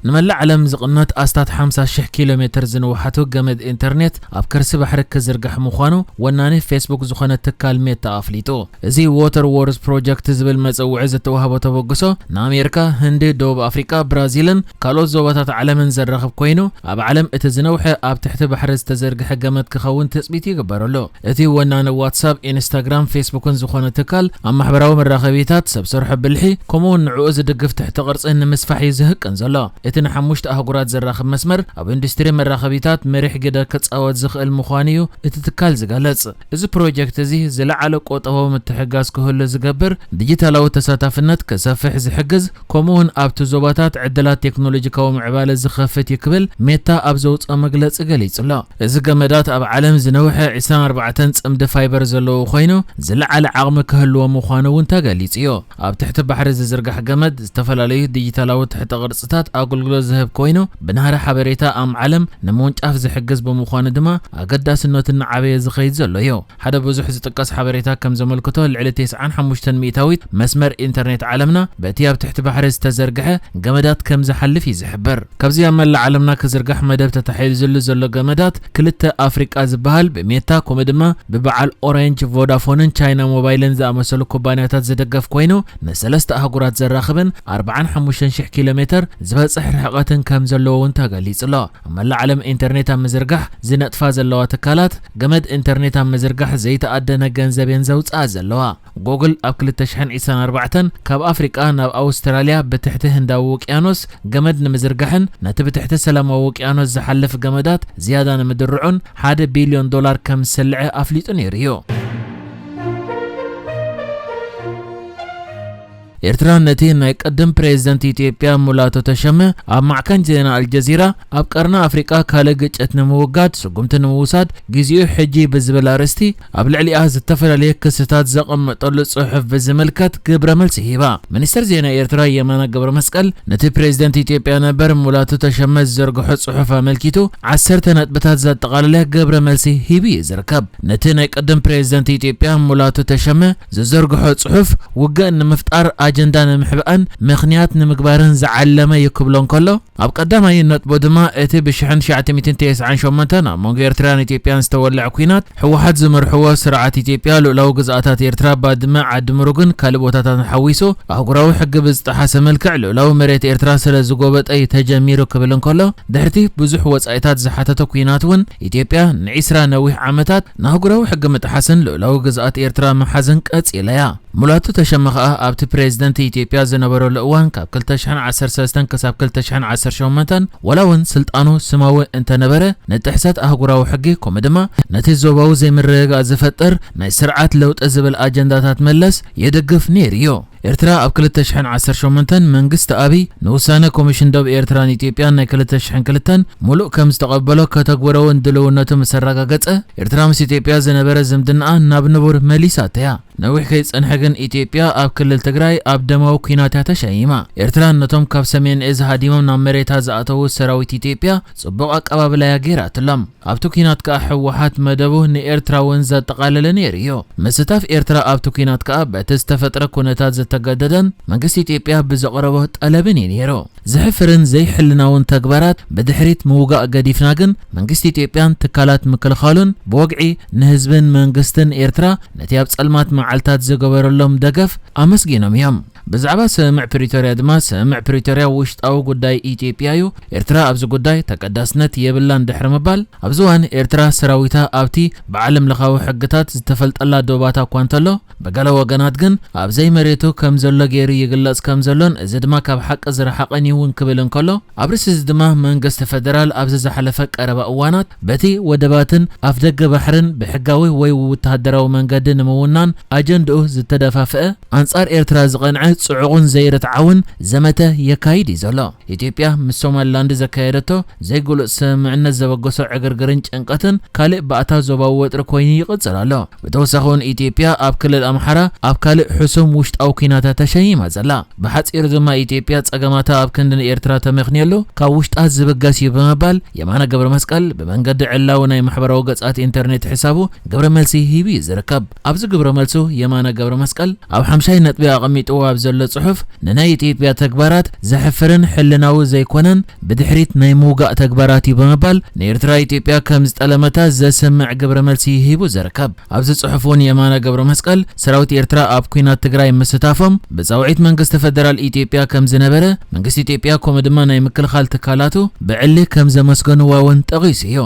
ንመላእ ዓለም ዝቕመጥ ኣስታት ሓምሳ ሽሕ ኪሎ ሜትር ዝንውሓቱ ገመድ ኢንተርኔት ኣብ ከርሲ ባሕሪ ክዝርጋሕ ምዃኑ ወናኒ ፌስቡክ ዝኾነ ትካል ሜታ ኣፍሊጡ። እዚ ዋተር ዎርዝ ፕሮጀክት ዝብል መጸውዒ ዝተዋህቦ ተበግሶ ንኣሜሪካ፣ ህንዲ፣ ደቡብ ኣፍሪቃ፣ ብራዚልን ካልኦት ዞባታት ዓለምን ዘራኽብ ኮይኑ፣ ኣብ ዓለም እቲ ዝነውሐ ኣብ ትሕቲ ባሕሪ ዝተዘርግሐ ገመድ ክኸውን ትጽቢት ይግበረሉ። እቲ ወናኒ ዋትሳፕ፣ ኢንስታግራም፣ ፌስቡክን ዝኾነ ትካል፣ ኣብ ማሕበራዊ መራኸቢታት፣ ሰብ ሰርሖ ብልሒ፣ ከምኡውን ንዕኡ ዝድግፍ ትሕቲ ቅርጺ ንምስፋሕ እዩ ዝህቅን ዘሎ። እቲ ንሓሙሽተ ኣህጉራት ዘራኽብ መስመር፣ ኣብ ኢንዱስትሪ መራኸቢታት መሪሕ ግደ ክጻወት ዝኽእል ምዃኑ እዩ እቲ ትካል ዝገልጽ። እዚ ፕሮጀክት እዚ ዝለዓለ ቁጠባዊ ምትሕግጋዝ ክህሉ ዝገብር፣ ዲጂታላዊ ተሳታፍነት ክሰፍሕ ዝሕግዝ፣ ከምኡውን ኣብቲ ዞባታት ዕድላት ቴክኖሎጂካዊ ምዕባለ ዝኸፍት እዩ ክብል ሜታ ኣብ ዘውፅኦ መግለፂ ገሊጹ ኣሎ። እዚ ገመዳት ኣብ ዓለም ዝነውሐ ዕስራን ኣርባዕተን ጽምዲ ፋይበር ዘለዎ ኮይኑ፣ ዝለዓለ ዓቕሚ ክህልዎ ምዃኑ እውን ተገሊጹ እዩ። ኣብ ትሕቲ ባሕሪ ዝዝርጋሕ ገመድ ዝተፈላለዩ ዲጂታላዊ ትሕተ ቅርጽታት ኣገልግሎት ዝህብ ኮይኑ፣ ብናህሪ ሓበሬታ ኣብ ዓለም ንምውንጫፍ ዝሕግዝ ብምዃኑ ድማ ኣገዳስነቱ እናዓበየ ዝኸይድ ዘሎ እዩ። ሓደ ብዙሕ ዝጥቀስ ሓበሬታ ከም ዘመልክቶ፣ ልዕሊ ተስዓን ሓሙሽተን ሚእታዊት መስመር ኢንተርኔት ዓለምና በቲ ኣብ ትሕቲ ባሕሪ ዝተዘርግሐ ገመዳት ከም ዝሓልፍ እዩ ዝሕብር። ካብዚ ኣብ መላእ ዓለምና ክዝርጋሕ መደብ ተታሒዙሉ ዘሎ ገመዳት ክልተ ኣፍሪቃ ዝበሃል ብሜታ ከምኡ ድማ ብበዓል ኦሬንጅ፣ ቮዳፎንን ቻይና ሞባይልን ዝኣመሰሉ ኩባንያታት ዝድገፍ ኮይኑ፣ ንሰለስተ ኣህጉራት ዘራኽብን ኣርባዓን ሓሙሽተን ሽሕ ኪሎ ሜትር ዝበጽሕ ርሕቐትን ከም ዘለዎ እውን ተገሊጹ ኣሎ። ኣብ መላእ ዓለም ኢንተርኔት ኣብ ምዝርጋሕ ዝነጥፋ ዘለዋ ትካላት፣ ገመድ ኢንተርኔት ኣብ ምዝርጋሕ ዘይተኣደነ ገንዘብ እየን ዘውፅኣ ዘለዋ። ጉግል ኣብ ክልተ ሽሕን ዕስራን ኣርባዕተን ካብ ኣፍሪቃ ናብ ኣውስትራልያ ብትሕቲ ህንዳዊ ውቅያኖስ ገመድ ንምዝርጋሕን ነቲ ብትሕቲ ሰላማዊ ውቅያኖስ ዝሓልፍ ገመዳት ዝያዳ ንምድርዑን ሓደ ቢልዮን ዶላር ከም ዝሰልዐ ኣፍሊጡ ነይሩ እዩ። ኤርትራ ነቲ ናይ ቅድም ፕሬዝደንት ኢትዮጵያ ሙላቱ ተሸመ ኣብ ማዕከን ዜና ኣልጀዚራ ኣብ ቀርኒ ኣፍሪቃ ካልእ ግጭት ንምውጋድ ስጉምቲ ንምውሳድ ጊዜኡ ሕጂ ብዝብል ኣርእስቲ ኣብ ልዕሊኣ ዝተፈላለየ ክስታት ዘቐመጠሉ ጽሑፍ ብዝምልከት ግብረ መልሲ ሂባ። ሚኒስተር ዜና ኤርትራ የማነ ገብረ መስቀል ነቲ ፕሬዝደንት ኢትዮጵያ ነበር ሙላቱ ተሸመ ዝዘርግሖ ጽሑፍ ኣመልኪቱ ዓሰርተ ነጥብታት ዘጠቓለለ ግብረ መልሲ ሂቡ እዩ ዝርከብ። ነቲ ናይ ቅድም ፕሬዝደንት ኢትዮጵያ ሙላቱ ተሸመ ዝዘርግሖ ጽሑፍ ውግእ ንምፍጣር ኣጀንዳ ንምሕባእን ምኽንያት ንምግባርን ዝዓለመ እዩ ክብሎ እንከሎ፣ ኣብ ቀዳማይ ነጥቡ ድማ እቲ ብሽሕን ትሽዓተ ሚእትን ተስዓን ሸሞንተን ኣብ መንጎ ኤርትራን ኢትዮጵያን ዝተወልዐ ኲናት ህወሓት ዝመርሕዎ ስርዓት ኢትዮጵያ ልኡላዊ ግዝኣታት ኤርትራ፣ ባድመ፣ ዓዲ ምሩግን ካልእ ቦታታትን ሓዊሱ ኣህጉራዊ ሕጊ ብዝጠሓሰ መልክዕ ልኡላዊ መሬት ኤርትራ ስለ ዝጎበጠ እዩ ተጀሚሩ ክብል እንከሎ፣ ድሕርቲ ብዙሕ ወጻኢታት ዝሓተተ ኲናት እውን ኢትዮጵያ ንዒስራ ነዊሕ ዓመታት ንኣህጉራዊ ሕጊ ምጥሓስን ልኡላዊ ግዝኣት ኤርትራ ምሓዝን ቀጺላ እያ። ሙላቱ ተሸመ ከኣ ኣብቲ ፕሬዝደንት ኢትዮጵያ ዝነበረሉ እዋን ካብ ክልተ ሽሕን ዓሰርተ ሰለስተን ክሳብ ክልተ ሽሕን ዓሰርተ ሸሞንተን ዋላ እውን ስልጣኑ ስማዊ እንተነበረ ንጥሕሰት ኣህጉራዊ ሕጊ ከምኡ ድማ ነቲ ዞባዊ ዘይምርግጋእ ዝፈጥር ናይ ስርዓት ለውጢ ዝብል ኣጀንዳታት መለስ ይድግፍ ነይሩ እዩ። ኤርትራ ኣብ ክልተ ሽሕን ዓሰርተ ሸሞንተን መንግስቲ ኣብይ ንውሳነ ኮሚሽን ዶብ ኤርትራን ኢትዮጵያን ናይ ክልተ ሽሕን ክልተን ሙሉእ ከም ዝተቐበሎ ከተግብሮ እውን ድልውነቱ ምስ ኣረጋገጸ፣ ኤርትራ ምስ ኢትዮጵያ ዝነበረ ዝምድናኣ ናብ ንቡር መሊሳቶ እያ። ነዊሕ ከይጸንሐ ግን ኢትዮጵያ ኣብ ክልል ትግራይ ኣብ ደማዊ ኲናት እያ ተሸይማ። ኤርትራ ነቶም ካብ ሰሜን እዝ ሃዲሞም ናብ መሬታ ዝኣተዉ ሰራዊት ኢትዮጵያ ጽቡቕ ኣቀባብላ እያ ገይራትሎም። ኣብቲ ኲናት ከኣ ህወሓት መደቡ ንኤርትራ እውን ዘጠቓለለ ነይሩ እዩ። ምስታፍ ኤርትራ ኣብቲ ኲናት ከኣ በቲ ዝተፈጥረ ኩነታት ዝተገደደን መንግስቲ ኢትዮጵያ ብዘቕረቦ ጠለብን እዩ ነይሩ። ዘሕፍርን ዘይሕልናውን ተግባራት ብድሕሪት ምውጋእ ገዲፍና ግን መንግስቲ ኢትዮጵያን ትካላት ምክልኻሉን ብወግዒ ንህዝብን መንግስትን ኤርትራ ነቲ ኣብ ጸልማት መዓልታት ዝገበረሎም ደገፍ ኣመስጊኖም እዮም። ብዛዕባ ስምምዕ ፕሪቶርያ ድማ፣ ስምምዕ ፕሪቶርያ ውሽጣዊ ጉዳይ ኢትዮጵያ እዩ። ኤርትራ ኣብዚ ጉዳይ ተቀዳስነት የብላን ድሕሪ ምባል፣ ኣብዚ እዋን ኤርትራ ሰራዊታ ኣብቲ ብዓለም ለኻዊ ሕግታት ዝተፈልጠላ ዶባት እኳ እንተሎ፣ ብገለ ወገናት ግን ኣብ ዘይመሬቱ ከም ዘሎ ገይሩ ይግለጽ ከም ዘሎን እዚ ድማ ካብ ሓቂ ዝረሓቐን እዩ እውን ክብል እንከሎ፣ ኣብ ርእሲ እዚ ድማ መንግስቲ ፈደራል ኣብዚ ዝሓለፈ ቀረባ እዋናት በቲ ወደባትን ኣፍደገ ባሕርን ብሕጋዊ ወይ ወተሃደራዊ መንገዲ ንምውናን ኣጀንድኡ ዝተደፋፍአ ኣንጻር ኤርትራ ዝቐንዐ ጽዑቕን ዘይርትዓውን ዘመተ የካይድ እዩ ዘሎ። ኢትዮጵያ ምስ ሶማሊላንድ ዘካየደቶ ዘይግሉጽ ስምምዕነት ዘበገሶ ዕግርግርን ጭንቀትን ካልእ ባእታ ዞባዊ ወጥሪ ኮይኑ ይቕጽል ኣሎ። ብተወሳኺ እውን ኢትዮጵያ ኣብ ክልል ኣምሓራ ኣብ ካልእ ሕሱም ውሽጣዊ ኲናት ተሸይማ ዘላ። ብሓጺሩ ድማ ኢትዮጵያ ጸገማታ ኣብ ክንዲ ንኤርትራ ተመኽንየሉ ካብ ውሽጣ ዝብገስ እዩ ብምባል የማነ ገብረ መስቀል ብመንገዲ ዕላዊ ናይ ማሕበራዊ ገጻት ኢንተርኔት ሕሳቡ ግብረ መልሲ ሂቡ እዩ ዝርከብ። ኣብዚ ግብረ መልሱ የማነ ገብረ መስቀል ኣብ ሓምሻይ ነጥቢ ኣቐሚጥዎ ኣብ ዘሎ ጽሑፍ፣ ንናይ ኢትዮጵያ ተግባራት ዘሕፍርን ሕልናዊ ዘይኮነን፣ ብድሕሪት ናይ ምውጋእ ተግባራት እዩ ብምባል፣ ንኤርትራ ኢትዮጵያ ከም ዝጠለመታ ዘሰምዕ ግብረ መልሲ ሂቡ ዝርከብ። ኣብዚ ጽሑፍ እውን የማነ ገብረ መስቀል፣ ሰራዊት ኤርትራ ኣብ ኲናት ትግራይ ምስታፎም ብጻውዒት መንግስቲ ፈደራል ኢትዮጵያ ከም ዝነበረ፣ መንግስቲ ኢትዮጵያ ከምኡ ድማ ናይ ምክልኻል ትካላቱ ብዕሊ ከም ዘመስገንዋ እውን ጠቒሱ እዩ።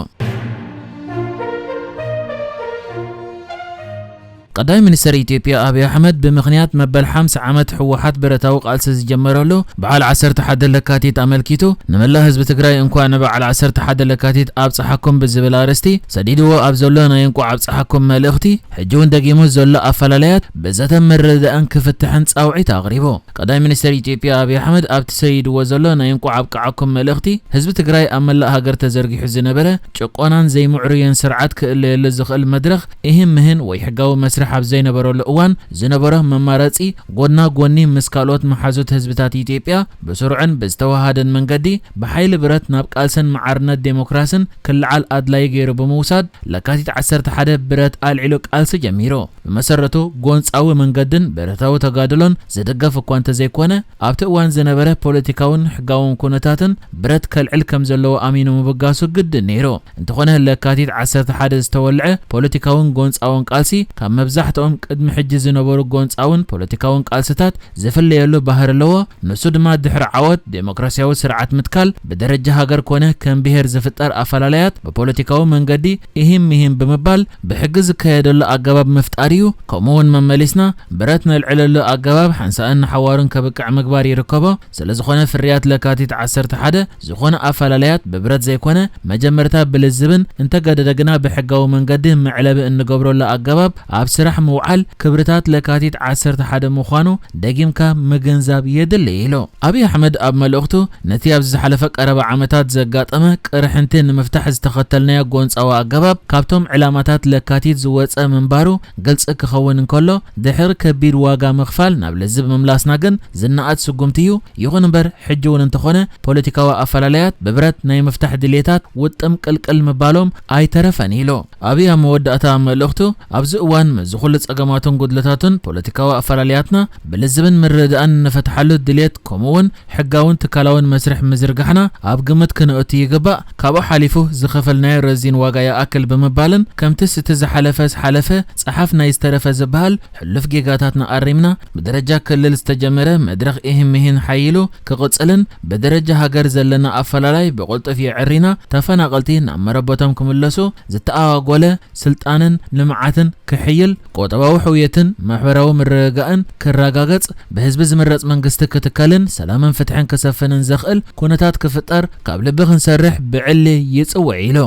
ቀዳማይ ሚኒስተር ኢትዮጵያ ኣብይ ኣሕመድ፣ ብምኽንያት መበል ሓምሳ ዓመት ህወሓት ብረታዊ ቃልሲ ዝጀመረሉ በዓል ዓሰርተ ሓደ ለካቲት ኣመልኪቱ፣ ንመላእ ህዝቢ ትግራይ እንኳዕ ንበዓል ዓሰርተ ሓደ ለካቲት ኣብፀሓኩም ብዝብል ኣርእስቲ ሰዲድዎ ኣብ ዘሎ ናይ እንኳዕ ኣብፀሓኩም መልእኽቲ፣ ሕጂ እውን ደጊሙ ዘሎ ኣፈላለያት ብዘተ ምርድዳእን ክፍትሕን ጻውዒት ኣቕሪቡ። ቀዳማይ ሚኒስተር ኢትዮጵያ ኣብይ ኣሕመድ ኣብቲ ሰዲድዎ ዘሎ ናይ እንኳዕ ኣብቃዓኩም መልእኽቲ፣ ህዝቢ ትግራይ ኣብ መላእ ሃገር ተዘርጊሑ ዝነበረ ጭቆናን ዘይምዕሩይን ስርዓት ክእለየሉ ዝኽእል መድረኽ፣ ኢህን ምህን ወይ ሕጋዊ መስርሕ ኣብ ዘይነበረሉ እዋን ዝነበሮ መማረፂ፣ ጎድና ጎኒ ምስ ካልኦት መሓዙት ህዝብታት ኢትዮጵያ ብስሩዕን ብዝተዋሃደን መንገዲ ብሓይሊ ብረት ናብ ቃልስን ማዕርነት ዴሞክራስን ክለዓል ኣድላዪ ገይሩ ብምውሳድ፣ ለካቲት ዓሰርተ ሓደ ብረት ኣልዒሉ ቃልሲ ጀሚሩ። ብመሰረቱ ጎንጻዊ መንገድን ብረታዊ ተጋድሎን ዝድገፍ እኳ እንተዘይኮነ፣ ኣብቲ እዋን ዝነበረ ፖለቲካውን ሕጋውን ኩነታትን ብረት ከልዕል ከም ዘለዎ ኣሚኑ ምብጋሱ ግድን ነይሩ። እንተኾነ፣ ለካቲት ዓሰርተ ሓደ ዝተወልዐ ፖለቲካውን ጎንጻውን ቃልሲ፣ ካብ መብዛሕትኦም ቅድሚ ሕጂ ዝነበሩ ጎንጻውን ፖለቲካውን ቃልስታት ዝፍለየሉ ባህሪ ኣለዎ። ንሱ ድማ ድሕሪ ዓወት ዴሞክራሲያዊ ስርዓት ምትካል፣ ብደረጃ ሃገር ኮነ ከም ብሄር ዝፍጠር ኣፈላለያት ብፖለቲካዊ መንገዲ ኢሂም ሚሂም ብምባል ብሕጊ ዝካየደሉ ኣገባብ ምፍጣር እዩ። ከምኡ እውን መመሊስና ብረት ነልዕለሉ ኣገባብ ሓንሳእን ንሓዋሩን ከብቅዕ ምግባር ይርከቦ። ስለ ዝኾነ ፍርያት ለካቲት ዓሰርተ ሓደ ዝኾነ ኣፈላለያት ብብረት ዘይኮነ መጀመርታ ብልዝብን እንተገደደ ግና ብሕጋዊ መንገዲ መዕለቢ እንገብረሉ ኣገባብ ኣብ ስራሕ ምውዓል ክብርታት ለካቲት ዓሰርተ ሓደ ምዃኑ ደጊምካ ምግንዛብ የድሊ ኢሉ። ኣብይ ኣሕመድ ኣብ መልእኽቱ ነቲ ኣብዚ ዝሓለፈ ቀረባ ዓመታት ዘጋጠመ ቅርሕንቲ ንምፍታሕ ዝተኸተልናዮ ጎንጻዊ ኣገባብ ካብቶም ዕላማታት ለካቲት ዝወጸ ምንባሩ ግልጺ ክኸውን እንከሎ፣ ድሕሪ ከቢድ ዋጋ ምኽፋል ናብ ልዝብ ምምላስና ግን ዝነኣድ ስጉምቲ እዩ። ይኹን እምበር፣ ሕጂ እውን እንተኾነ ፖለቲካዊ ኣፈላለያት ብብረት ናይ ምፍታሕ ድሌታት ውጥም ቅልቅል ምባሎም ኣይተረፈን ኢሉ። ኣብይ ኣብ መወዳእታ መልእኽቱ፣ ኣብዚ እዋን ምስዚ ኩሉ ጸገማቱን ጉድለታቱን ፖለቲካዊ ኣፈላለያትና ብልዝብን ምርድዳእን እንፈትሓሉ ድሌት ከምኡ እውን ሕጋውን ትካላውን መስርሕ ምዝርጋሕና ኣብ ግምት ክነእቱ ይግባእ። ካብኡ ሓሊፉ ዝኸፈልናዮ ረዚን ዋጋ ይኣክል ብምባልን ከምቲ እቲ ዝሓለፈ ዝሓለፈ ጸሓፍ ናይ ዝተረፈ ዝበሃል ሕሉፍ ጌጋታትና ኣሪምና ብደረጃ ክልል ዝተጀመረ መድረኽ ኢሂን ሚሂን ሓይሉ ክቕጽልን ብደረጃ ሃገር ዘለና ኣፈላላይ ብቕልጡፍ የዕሪና ተፈናቐልቲ ናብ መረበቶም ክምለሱ ዝተኣጓጎለ ስልጣንን ልምዓትን ክሕይል፣ ቁጠባዊ ሕውየትን ማሕበራዊ ምርግጋእን ክረጋገጽ፣ ብህዝቢ ዝምረጽ መንግስቲ ክትከልን ሰላምን ፍትሕን ክሰፍንን ዘኽእል ኩነታት ክፍጠር ካብ ልቢ ክንሰርሕ ብዕሊ ይጽውዕ ኢሉ።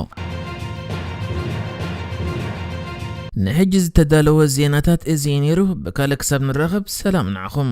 ንሕጂ ዝተዳለወ ዜናታት እዚ እዩ ነይሩ። ብካልእ ክሳብ ንራኸብ ሰላም ንዓኹም።